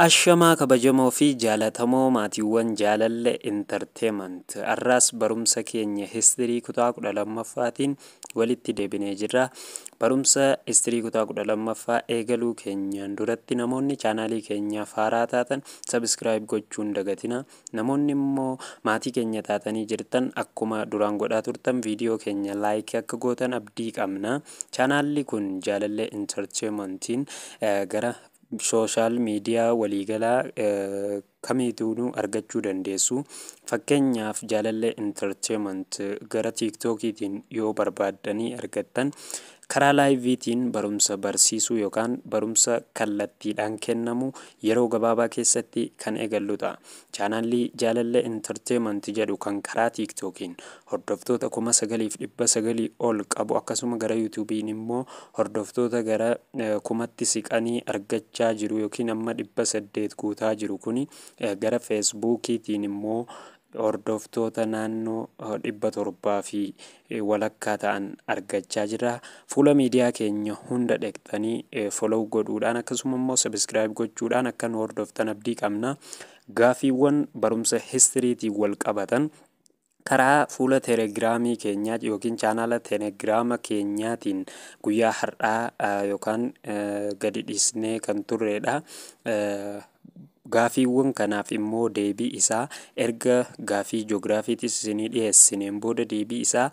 Ashamaa, kabajamoo fi jaalatamoo maatiiwwan Jaalalle Entertainment, har'aas barumsa keenya history kutaa 12ffaatiin walitti deebinee jirra. Barumsa history kutaa 12ffaa eegaluu keenyaan duratti namoonni chaanaalii keenyaaf haaraa taatan subscribe gochuun dagatina. Namoonni immoo maatii keenya taatanii jirtan akkuma duraan godhaa turtan viidiyoo keenya like akka gootan abdii qabna. Chaanaalli kun Jaalalle Entertainmentiin gara social media waliigalaa kamiituu argachuu dandeessu. Fakkeenyaaf, Jaalallee Entertainment gara TikTokiitiin yoo barbaaddanii argattan, karaa liveiitiin barumsa barsiisuu yookaan barumsa kallattiidhaan kennamu yeroo gabaabaa keessatti kan eegallu ta'a. Chaanaalli Jaalallee Entertainment jedhu kan karaa TikTokiin hordoftoota 9,900 ol qabu, akkasuma gara YouTubeiin immoo hordoftoota gara kumatti siqanii argachaa jiru yookiin amma 800 guutaa jiru kuni, gara Facebookiitiin immoo hordoftoota naannoo 700 fi walakkaa ta'an argachaa jira. Fuula miidiyaa keenya hunda dhaqxanii follow godhuudhaan, akkasuma immoo subscribe gochuudhaan akka nu hordoftan abdii qabna. Gaafiiwwan barumsa historyitiin wal qabatan karaa fuula Telegramii keenyaa yookiin chaanaala Telegrama keenyaatiin guyyaa har'aa yookaan gadi dhiisnee kan turredha. Gaafiiwwan kanaaf immoo deebii isaa erga gaafii ji'oogiraafiitis isinii dhiyeessineen booda, deebii isaa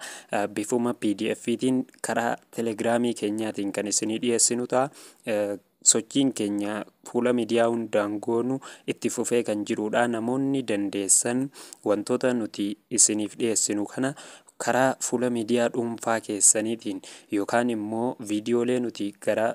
bifuma PDF'tiin karaa Telegramii keenyaatiin kan isinii dhiyeessinu ta'a. Sochiin keenya fuula miidiyaa hundaan goonu itti fufee kan jirudha. Namoonni dandeessan wantoota nuti isiniif dhiyeessinu kana karaa fuula miidiyaa dhuunfaa keessaniitiin yookaan immoo viidiyoolee nuti gara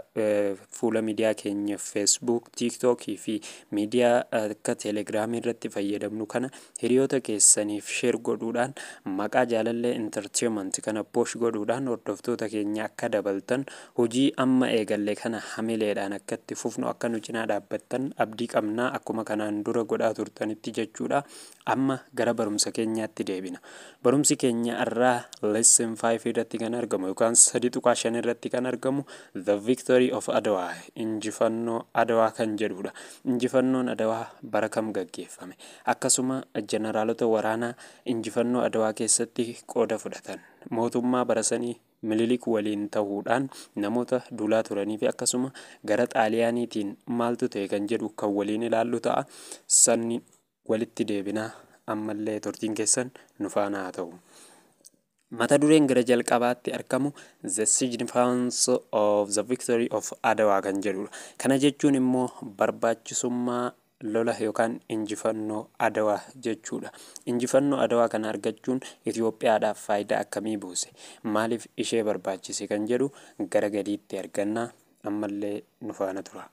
fuula miidiyaa keenya Facebook, TikTokii fi miidiyaa akka Telegramii irratti fayyadamnu kana hiriyoota keessaniif share godhuudhaan, maqaa Jaalallee Entertainment kana push godhuudhaan hordoftoota keenya akka dabaltan, hojii amma eegalle kana hamileedhaan akka itti fufnu akka nu cinaa dhaabbattan abdii qabnaa, akkuma kanaan dura godhaa turtanitti jechuudha. Amma gara barumsa keenyaatti deebina. Barumsi keenya irraa lesson 5 irratti kan argamu yookaan 3.5 irratti kan argamu The Victory of Adwa, injifannoo Adawaa kan jedhudha. Injifannoon Adawaa bara kam gaggeeffame? Akkasuma jeneraalota waraanaa injifannoo Adawaa keessatti qooda fudhatan, mootummaa bara sanii Minilik waliin ta'uudhaan namoota duulaa turanii fi akkasuma gara Xaaliyaaniitiin maaltu ta'e kan jedhu kan waliin ilaallu ta'a. Sanni walitti deebinaa, ammallee turtiin keessan nu faana haa ta'u. Mata dureen gara jalqabaatti argamu The Significance of the Victory of Adawaa kan jedhudha. Kana jechuun immoo barbaachisummaa lola yookaan injifannoo Adawaa jechuudha. Injifannoo Adawaa kana argachuun Itoophiyaadhaaf faayidaa akkamii buuse? Maaliif ishee barbaachise kan jedhu gara gadiitti arganna. Ammallee nu faana tura.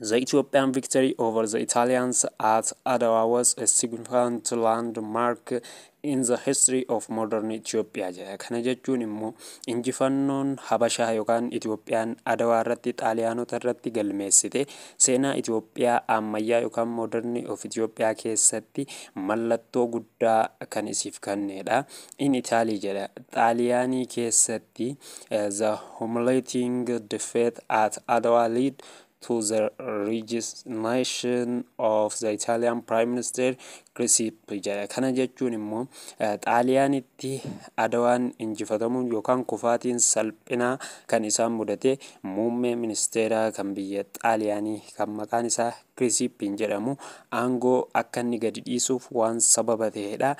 The Ethiopian victory over the Italians at Adwa was a significant landmark in the history of modern Ethiopia jedha. Kana jechuun immoo injifannoon Habashaa yookaan Itoophiyaan Adawaa irratti Xaaliyaanota irratti galmeessite seenaa Itoophiyaa ammayyaa yookaan modern of Itoophiyaa keessatti mallattoo guddaa kan isiif kennedha. In Italy jedha. Xaaliyaanii keessatti the humiliating defeat at Adwa led to the resignation of the Italian Prime Minister Crispi jedha. Kana jechuun immoo Xaaliyaanitti Adawaan injifatamuun yookaan kufaatiin salphinaa kan isaan mudate, muummee ministeeraa kan biyya Xaaliyaanii kan maqaan isaa Kiriisipiin jedhamu aangoo akka inni gadi dhiisuuf waan sababa ta'edha.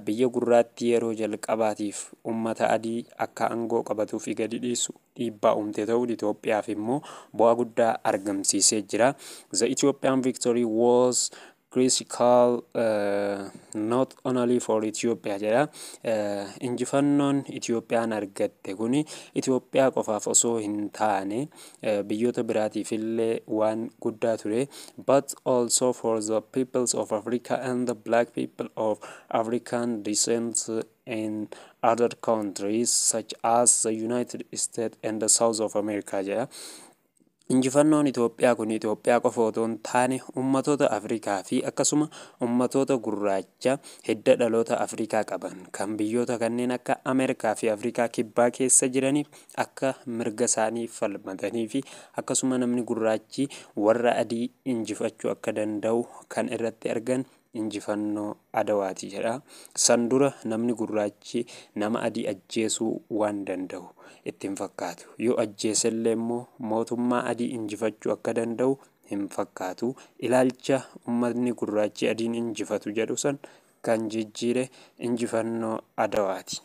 Biyya gurraattii yeroo jalqabaatiif uummata adii akka aangoo qabatuu fi gadi dhiisu dhiibbaa uumte ta'uun Itoophiyaaf immoo bu'aa guddaa argamsiisee jira. The Ethiopian victory was critical not only for Ethiopia jedha. Injifannoon Itoophiyaan argatte kuni Itoophiyaa qofaaf osoo hin taane biyyoota biraatiif illee waan guddaa ture. But also for the peoples of Africa and the black people of African descent in other countries such as the United States and the South of America jedha. Injifannoon Itoophiyaa kun Itoophiyaa qofa otoo hin taane, ummatoota Afrikaa fi akkasuma ummatoota gurraacha hidda dhaloota Afrikaa qaban kan biyyoota kanneen akka Ameerikaa fi Afrikaa Kibbaa keessa jiraniif akka mirga isaanii falmatanii fi akkasuma namni gurraachi warra adii injifachuu akka danda'u kan irratti argan injifannoo Adawaati jedha. San dura namni gurraachi nama adii ajjeesuu waan danda'u itti hin fakkaatu. Yoo ajjeesellee immoo mootummaa adii injifachuu akka danda'u hin fakkaatu. Ilaalcha uummatni gurraachi adiin injifatu jedhu san kan jijjiire injifannoo Adawaati.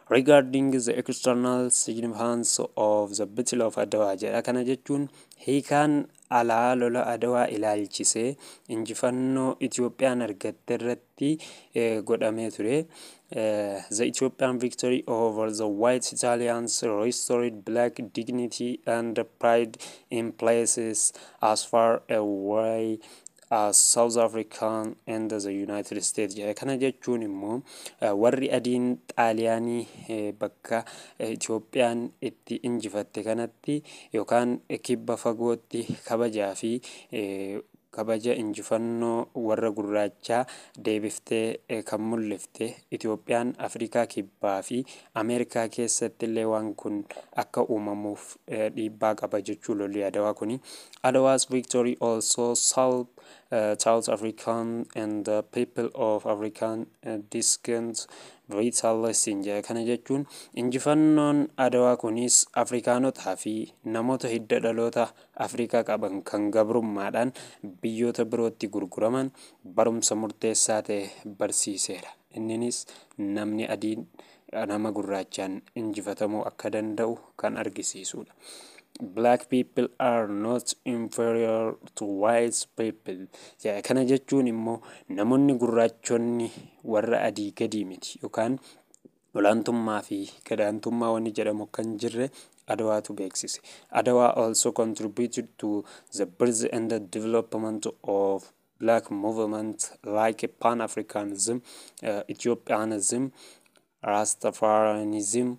Regarding the external significance of the Battle of Adwa jedha. Kana jechuun hiikaan alaa lola Adawaa ilaalchisee injifannoo Itoophiyaan argatte irratti godhamee ture. The Ethiopian victory over the white Italians restored black dignity and pride in places as far away as South Africa and the United States jedha. Kana jechuun immoo warri adiin Xaaliyaanii bakka Itoophiyaan itti injifatte kanatti yookaan kibba fagootti kabajaa fi kabaja injifannoo warra gurraachaa deebiftee kan mul'ifte Itoophiyaan Afrikaa Kibbaa fi Ameerikaa keessatti illee waan kun akka uumamuuf dhiibbaa qaba jechuu lolli Adawaa kuni. Adwa's victory also taught African and the people of African descent vital lesson jedha. Kana jechuun injifannoon Adawaa kunis Afrikaanotaa fi namoota hidda dhaloota Afrikaa qaban kan gabrummaadhaan biyyoota birootti gurguraman barumsa murteessaa ta'e barsiiseera. Inninis namni adiin nama gurraachaan injifatamuu akka danda'u kan argisiisudha. Black people are not inferior to white people. Kana jechuun immoo namoonni gurraachonni warra adii gadii miti yookaan olaantummaa fi gadaantummaa wanni jedhamu kan jirre Adawaatu beeksise. Adawaa also contributed to the birth and the development of black movement like Pan-Africanism, Ethiopianism, Rastafarianism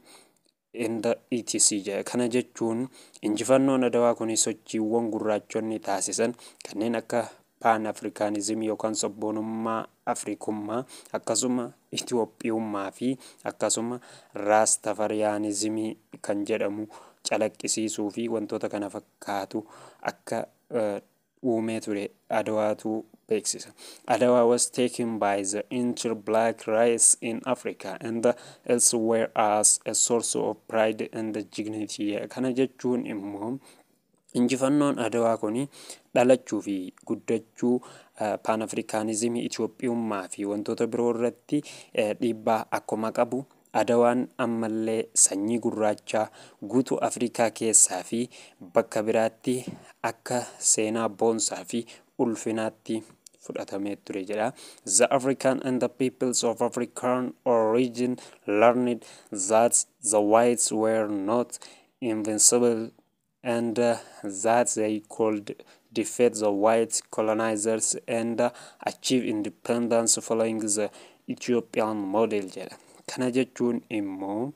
and etc jedha. Kana jechuun injifannoon Adawaa kun sochiiwwan gurraachonni taasisan kanneen akka Pan-Africanism yookaan sabboonummaa Afrikummaa, akkasuma Itoophiyummaa fi akkasuma Raastafariyaanizimii kan jedhamu calaqqisiisuu fi wantoota kana fakkaatu akka uumee ture Adawaatu beeksisa. Adawaa was taken by the entire black race in Africa and elsewhere as a source of pride and dignity. Kana jechuun immoo injifannoon Adawaa kun dhalachuu fi guddachuu Pan-Africanismii, Itoophiyummaa fi wantoota biroo irratti dhiibbaa akkuma qabu, Adawaan ammallee sanyii gurraachaa guutuu Afrikaa keessaa fi bakka biraatti akka seenaa boonsaa fi ulfinaatti fudhatamee ture jedha. The African and the peoples of African origin learned that the whites were not invincible and that they could defeat the white colonizers and achieve independence following the Ethiopian model jedha. Kana jechuun immoo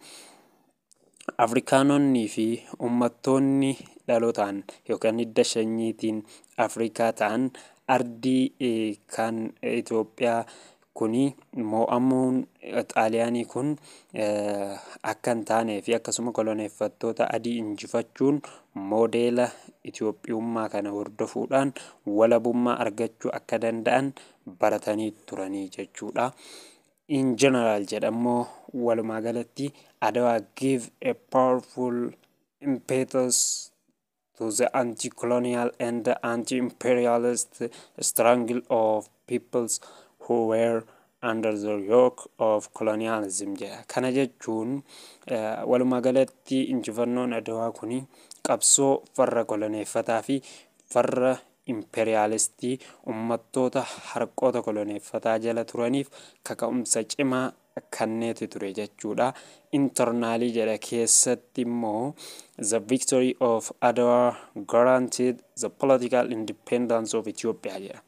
Afrikaanonnii fi uummattoonni dhalootaan yookaan hidda sanyiitiin Afrikaa ta'an ardii kan Itoophiyaa kuni mo'amuun Xaaliyaanii kun akka hin taanee fi akkasuma koloneeffattoota adii injifachuun moodeela Itoophiyummaa kana hordofuudhaan walabummaa argachuu akka danda'an baratanii turanii jechuudha. In general jedhammoo, walumaa galatti Adawaa give a powerful impetus to the anti-colonial and anti-imperialist struggle of peoples who were under the yoke of colonialism jedha. Kana jechuun walumaa galatti injifannoon Adawaa kuni qabsoo farra koloneeffataa fi farra imperiyaalistii uummattoota harqoota koloneeffataa jala turaniif kaka'umsa cimaa kenneeti ture jechuudha. Internally jedha, keessatti immoo the victory of Adwa guaranteed the political independence of Ethiopia jedha.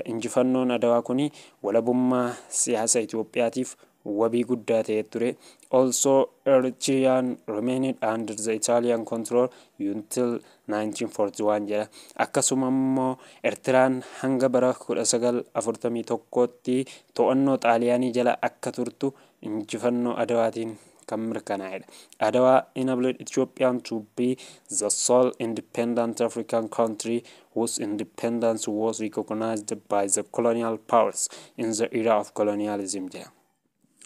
Injifannoon Adawaa kuni walabummaa siyaasa Itoophiyaatiif wabii guddaa ta'ee ture. Also, Eritrean remained under the Italian control until 1941 jedha. Akkasuma immoo Eertiraan hanga bara 1941tti to'annoo Xaaliyaanii jala akka turtu injifannoo Adawaatiin kan mirkanaa'edha. Adawaa enabled Ethiopian to be the sole independent African country whose independence was recognized by the colonial powers in the era of colonialism jedha.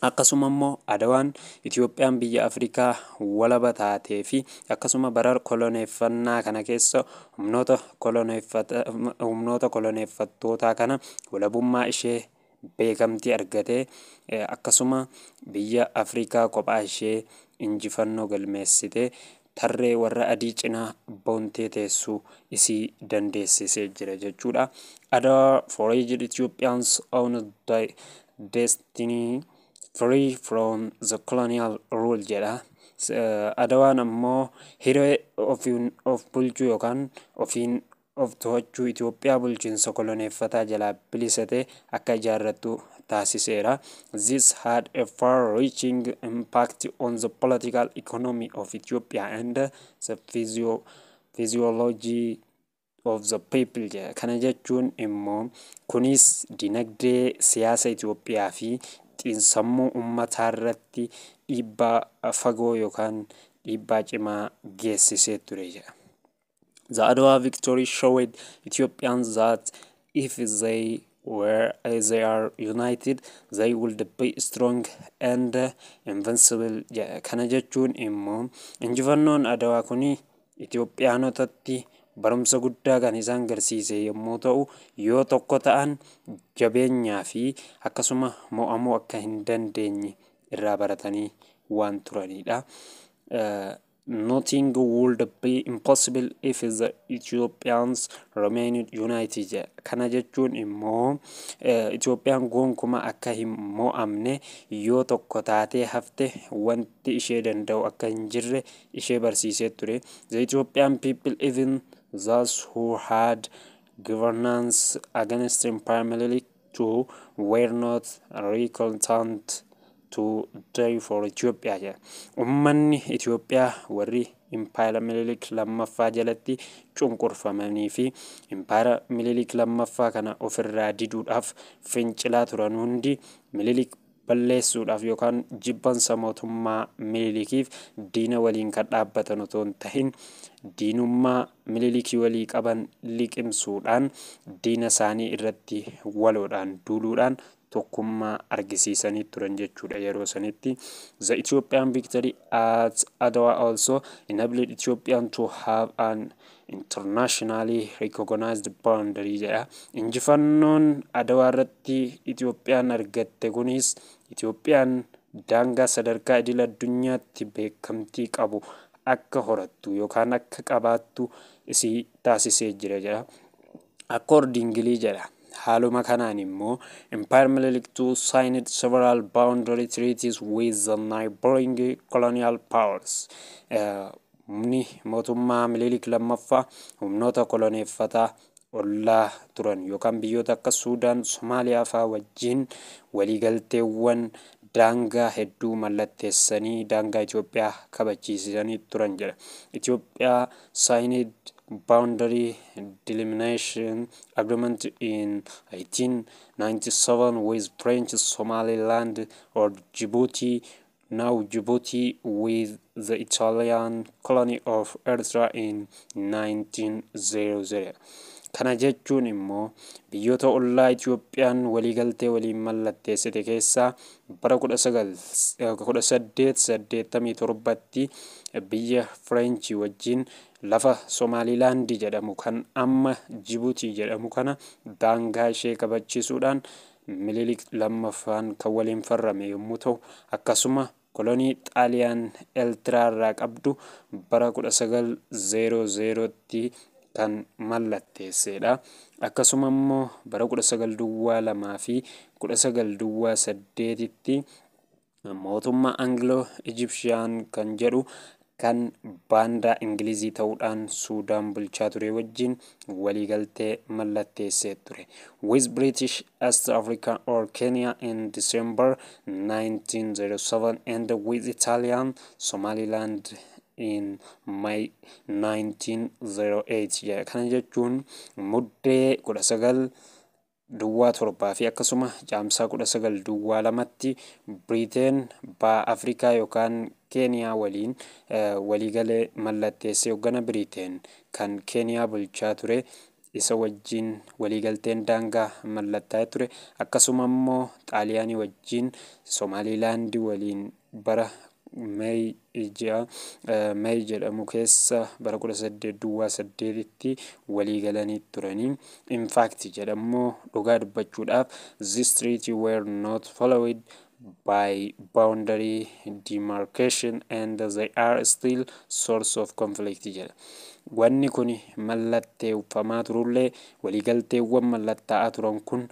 Akkasuma immoo Adawaan Itoophiyaan biyya Afrikaa walaba taatee fi akkasuma bara koloneeffannaa kana keessa humnoota koloneeffattootaa kana walabummaa ishee beekamtii argatee, akkasuma biyya Afrikaa kophaa ishee injifannoo galmeessitee tarree warra adii cinaa boontee teessuu isii dandeessisee jira jechuudha. Adawaa forged Ethiopians own destiny free from the colonial rule jedha. Adawaan ammoo hiree ofiin of bulchuu yookaan ofiin of to'achuu Itoophiyaa bulchiinsa koloneeffataa jalaa bilisa ta'e akka ijaarrattu taasiseera. This had a far-reaching impact on the political economy of Ethiopia and the physiology of the people jedha. Kana jechuun immoo kunis dinagdee siyaasa Itoophiyaa fi xiinsammuu uummataa irratti dhiibbaa fagoo yookaan dhiibbaa cimaa geessisee ture jedha. The Adwa victory showed Ethiopians that if they are united, they would be strong and invincible jedha. Kana jechuun immoo injifannoon Adawaa kuni Itoophiyaanotatti barumsa guddaa kan isaan garsiise yommuu ta'u, yoo tokko ta'an jabeenyaa fi akkasuma mo'amuu akka hin dandeenye irraa baratanii waan turanidha. Nothing would be impossible if the Ethiopians remained united. Kana jechuun immoo Itoophiyaan gonkumaa akka hin mo'amne, yoo tokko taatee hafte wanti ishee danda'u akka hin jirre ishee barsiisee ture. The Ethiopian people, even those who had grievances against Emperor Menelik II, were not reluctant to die for Ethiopia jedha. Uummanni Itoophiyaa warri Impaayera Minilik lammaffaa jalatti cunqurfamanii fi Impaayera Minilik lammaffaa kana ofirraa diduudhaaf fincilaa turan hundi Minilik balleessuudhaaf yookaan jibbansa mootummaa Minilikiif diina waliin kan dhaabbatan otoo hin tahin, diinummaa Minilikii walii qaban liqimsuudhaan diina isaanii irratti waloodhaan duuluudhaan tokkummaa argisiisanii turan jechuudha yeroo sanitti. The Ethiopian victory at Adwa also enabled Ethiopian to have an internationally recognized boundary jedha. Injifannoon Adawaa irratti Itoophiyaan argatte kunis Itoophiyaan daangaa sadarkaa idil addunyaatti beekamtii qabu akka horattu yookaan akka qabaattu isii taasisee jira jedha. Accordingly jedha. Haaluma kanaan immoo Emperor Minilik II signed several boundary treaties with the neighboring colonial powers. Humni mootummaa Minilik lammaffaa humnoota koloneeffataa ollaa turan yookaan biyyoota akka Suudaan, Somaaliyaa fa'aa wajjin waliigalteewwan daangaa hedduu mallatteessanii daangaa Itoophiyaa kabachiisanii turan jedha. Itoophiyaa signed boundary delimitation agreement in 1897 with French Somaliland or Djibouti, now Djibouti, with the Italian colony of Eritrea in 1900. Kana jechuun immoo biyyoota ollaa Itoophiyaan waliigaltee waliin mallatteessite keessaa bara 1887tti biyya Fireenchii wajjin lafa Somaalilaandii jedhamu kan amma Jibuutii jedhamu kana daangaa ishee kabachiisuudhaan Minilik lammaffaan kan waliin farrame yommuu ta'u, akkasuma kolonii Xaaliyaan Eertiraa irraa qabdu bara 1900tti kan mallatteessedha. Akkasuma immoo bara 1902 fi 1908tti mootummaa Angiloo Ijipshiyaan kan jedhu kan baandaa Ingilizii ta'uudhaan Suudaan bulchaa ture wajjin waliigaltee mallatteessee ture. With British East Africa or Kenya in December 1907 and with Italian Somaliland in May 1908 jedha. Kana jechuun Muddee 1907 fi akkasuma Caamsaa 1902tti Biriteen Baha Afrikaa yookaan Keeniyaa waliin waliigalee mallatteessee, hoggana Biriteen kan Keeniyaa bulchaa ture isa wajjin waliigalteen daangaa mallattaa'ee ture. Akkasuma immoo Xaaliyaanii wajjin Somaalilaandii waliin bara May, ji'a May jedhamu keessa bara 1808tti walii galanii turanii. In fact jedhammoo, dhugaa dubbachuudhaaf, this treaty were not followed by boundary demarcation and they are still source of conflict jedha. Wanni kun mallatteeffamaa turullee, waliigalteewwan mallattaa'aa turan kun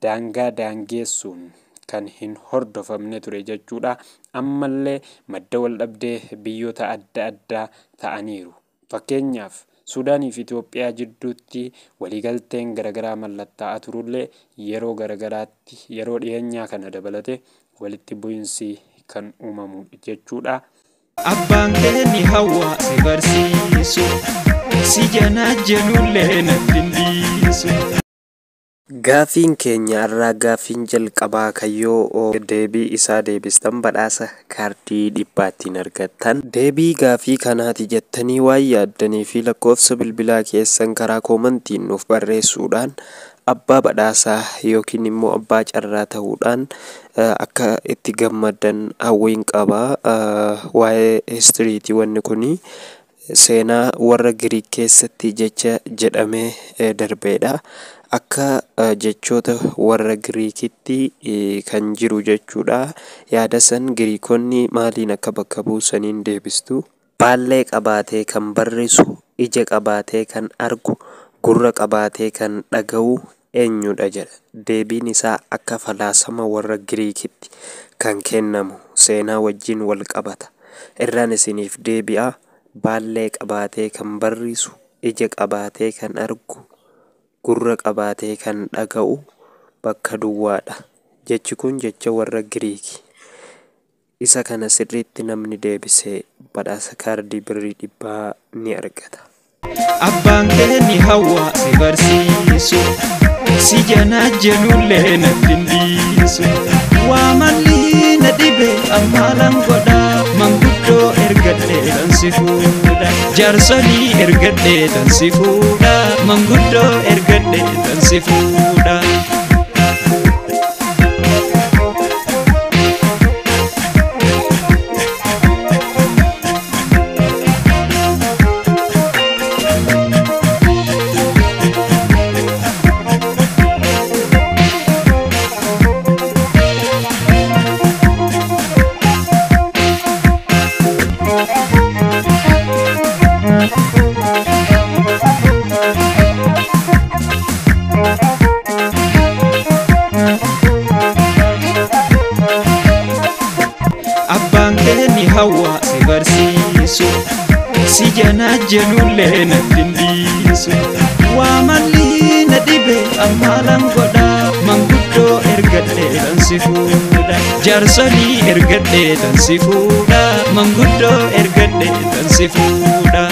daangaa daangeessuun kan hin hordofamne ture jechuudha. Ammallee madda waldhabdee biyyoota adda addaa ta'aniiru. Fakkeenyaaf, Suudaanii fi Itoophiyaa jidduutti waliigalteen garaagaraa mallattaa'aa turullee, yeroo garaagaraatti, yeroo dhiyeenyaa kana dabalate, walitti bu'iinsi kan uumamu jechuudha. Abbaan kee ni hawwa si barsiisu, si janaa jenullee natti hin dhiisu. Gaafiin keenya irraa, gaafiin jalqabaa kayyoo deebii isaa deebistan badhaasa kaardii 100 ittiin argattan. Deebii gaafii kanaati jettanii waan yaaddanii fi lakkoofsa bilbilaa keessan karaa koomantiin nuuf barreessuudhaan abbaa badhaasaa yookiin immoo abbaa carraa ta'uudhaan akka itti gammaddan hawwiin qaba. Waa'ee historyti, wanni kuni seenaa warra Giriik keessatti jecha jedhamee darbeedha. Akka jechoota warra Giriikitti kan jiru jechuudha. Yaada san Giriikonni maaliin akka bakka buusaniin deebistu. Baallee qabaatee kan barrisu, ija qabaatee kan argu, gurra qabaatee kan dhaga'u eenyudha jedha. Deebiin isaa akka falaasama warra Giriikitti kan kennamu seenaa wajjin wal qabata. Irraan isiniif deebi'a. Baallee qabaatee kan barrisu, ija qabaatee kan argu, gurra qabaatee kan dhaga'u bakka duwwaadha. Jechi kun jecha warra Giriiki. Isa kana sirriitti namni deebisee badhaasa kaardii birrii 100 ni argata. Abbaan kee ni hawwa si barsiisu, si janaa jenullee natti hin dhiisu. Waa malli na dhibe ammaalan godha, manguddoo ergadhee tan si fuudha. Jaarsolii ergadhee tan si fuudha, manguddoo ergadhee tan si fuudha. Abbaan kee ni hawwa si barsiisu, si janaa jenullee natti hin dhiisu. Waa malli na dhibe ammaalan godha, manguddoo ergadhee tan si fuudha. Jaarsolii ergadhee tan si fuudha, manguddoo ergadhee tan si fuudha.